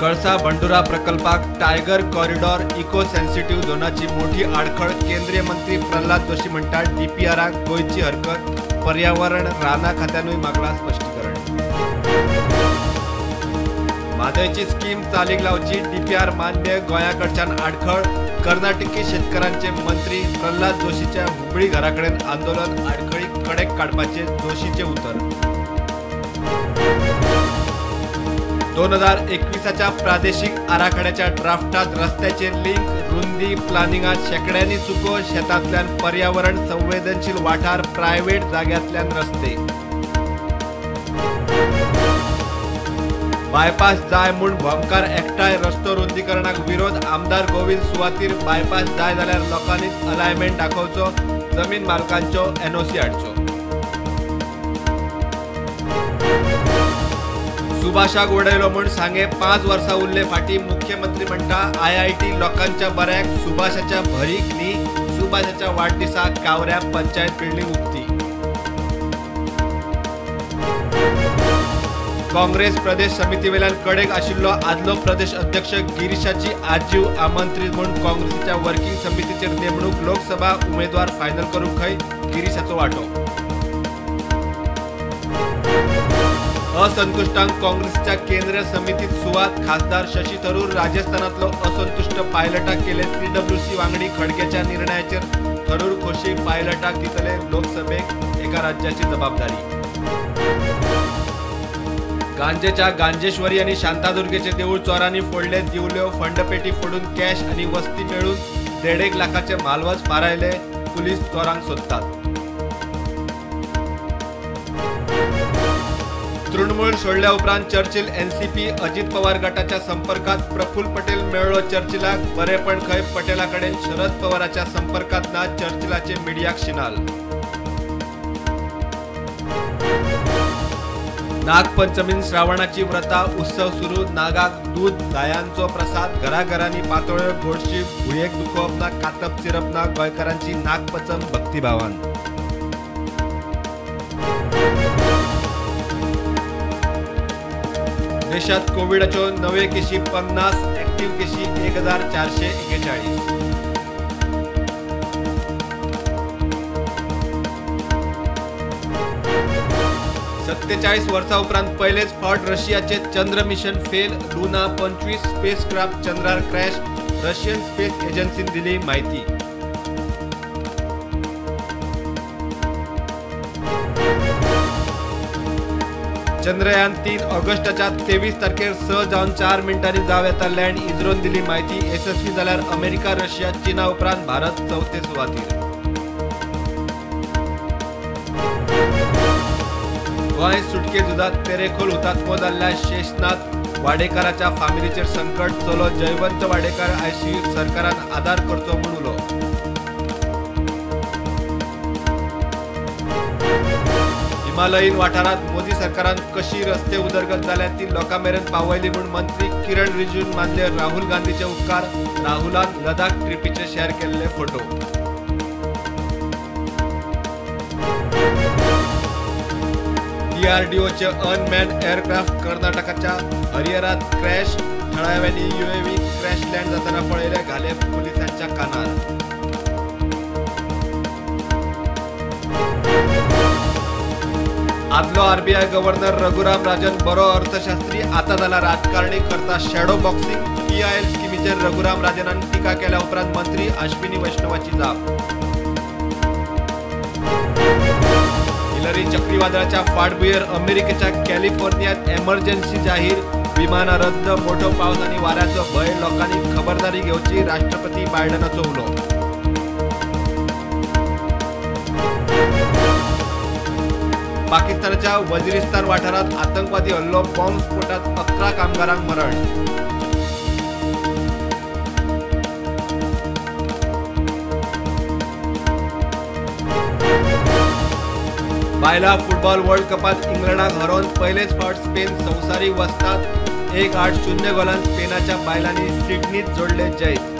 कळसा भंडुरा प्रकल्पाक tiger corridor eco sensitive झोनाची मोठी आडखळ. केंद्रीय मंत्री प्रल्हाद जोशी म्हणटात डीपीआराक गोंयची हरकत, पर्यावरण रानां खात्यानूय मागलां स्पश्टीकरण. म्हादयची स्कीम चालीक लावची, डीपीआर मान्य, गोंयाकडच्यान आडखळ. कर्नाटकी शेतकारांचे मंत्री प्रल्हाद जोशीच्या हुबळी घराकडेन आंदोलन, आडखळी कडेक काडपाचे जोशीचे उतर. 2021च्या प्रादेशिक आराखड्याच्या ड्राफ्टात रस्त्याचे लिंक, रुंदी, प्लानिंगात शेकड्यांनी चुको, शेतांतल्यान पर्यावरण संवेदनशील वाठार, प्रायव्हेट जाग्यांतल्यान रस्ते. बायपास जाय म्हूण भोमकार एकठांय, रस्तो रुंदीकरणाक विरोध. आमदार गोविंद सुवातीर बायपास जाय जाल्यार लोकांनीच अलायनमेंट दाखोवचो, जमीन मालकांच्यो एनओसी हाडच्यो. सुभाषाक उडयलो म्हूण सांगे 5 वर्सां उरले फाटीं. मुख्यमंत्री म्हणटा आयआयटी लोकांच्या बऱ्याक, सुभाषाच्या भरीक न्ही. सुभाषाच्या वाडदिसा कावऱ्या पंचायत बिल्डिंग उक्ती. काँग्रेस प्रदेश समितीवेल्यान कडेक आशिल्लो आदलो प्रदेश अध्यक्ष गिरीशाची आजीव आमंत्रित म्हूण काँग्रेसीच्या वर्किंग समितीचेर नेमणूक. लोकसभा उमेदवार फायनल करूंक खंय गिरीशाचो वांटो. असंतुष्टांक काँग्रेसच्या केंद्रीय समितीत सुवात. खासदार शशी थरूर राजस्थानातलो असंतुष्ट पायलटाक केले सीडब्ल्यूसी वांगडी. खडगेच्या निर्णयाचेर थरूर खोशी, पायलटाक दितले लोकसभेक एका राज्याची जबाबदारी. गांजेच्या गांजेश्वरी आनी शांतादुर्गेचे देऊळ चोरांनी फोडले, दिवल्यो फंडपेटी फोडून कॅश आनी वस्ती मेळून 1.5 लाखाचे मालवज फारायले. पुलीस चोरांक सोदतात. तृणमूल सोडल्या उपरांत चर्चिल एनसीपी अजित पवार गटाच्या संपर्कात. प्रफुल्ल पटेल मेळ्ळो चर्चिलाक, बरेपण खंय पटेला कडेन शरद पवाराच्या संपर्कात ना. चर्चिलाचे मिडियाक शिनाल. नागपंचमीन श्रावणाची व्रता उत्सव सुरू. नागाक दूध गायांचो प्रसाद, घराघरांनी पातोळ्यो गोडशी, भुंयेक दुखोवप ना, कातप चिरप ना. गोंयकारांची नागपंचम भक्तिभावान. देशात कोविडाच्यो नवे केशी 50, ऍक्टिव्ह केशी 1441. 47 वर्सां उपरांत पयलेच फावट रशियाचे चंद्र मिशन फेल. लुना 25 स्पेसक्राफ्ट चंद्रार क्रॅश, रशियन स्पेस एजन्सीन दिली म्हायती. चंद्रयान 3 ऑगस्टाच्या 23 तारखेर 6:04 जावं येता लँड. इस्रोन दिली म्हायती. येसस्वी जाल्यार अमेरिका, रशिया, चीना उपरांत भारत चवथे सुवातीर. गोंय सुटके झुजात तेरेखोल हुतात्मो जाल्ल्या शेषनाथ वाडेकाराच्या फामिलीचेर संकट. चलो जयवंत वाडेकार आयसीयू, सरकारान आदार करचो म्हूण उलो. हिमालयीन वाठारांत मोदी सरकारान कशी रस्ते उदरगत जाल्या ती लोकां मेरेन पावयली म्हूण मंत्री किरण रिजिजून मानले राहुल गांधीचे उपकार. राहुलान लडाख ट्रिपीचे शेअर केल्ले फोटो. डीआरडीओचे अनमॅन एअरक्राफ्ट कर्नाटकाच्या हरिहरात क्रॅश. थळाव्यांनी यूएव्ही क्रॅश लँड जाताना पळयले, घाले पोलिसांच्या कानार. आदलो आरबीआय गव्हर्नर रघुराम राजन बरो अर्थशास्त्री, आता जाला राजकारणी, करता शॅडो बॉक्सिंग. पीआयएल स्किमीचेर रघुराम राजनान टिका केल्या उपरांत मंत्री अश्विनी वैष्णवाची जाप. हिलरी चक्रीवादळाच्या फाटभुंयेर अमेरिकेच्या कॅलिफोर्नियात एमर्जन्सी जाहीर. विमानां रद्द, मोठो पावस आनी वाऱ्याचो भंय, लोकांनी खबरदारी घेवची, राष्ट्रपती बायडनाचो उलो. पाकिस्तानाच्या वजिरिस्तान वाठारात आतंकवादी हल्लो, बॉम्ब स्फोटात 11 कामगारांक मरण. बायला फुटबॉल वर्ल्ड कपात इंग्लंडाक हरोवन पयलेच फावट स्पेन संवसारीक वस्ताद. 1-8-0 गोलान स्पेनाच्या बायलांनी सिडनीत जोडले जैत.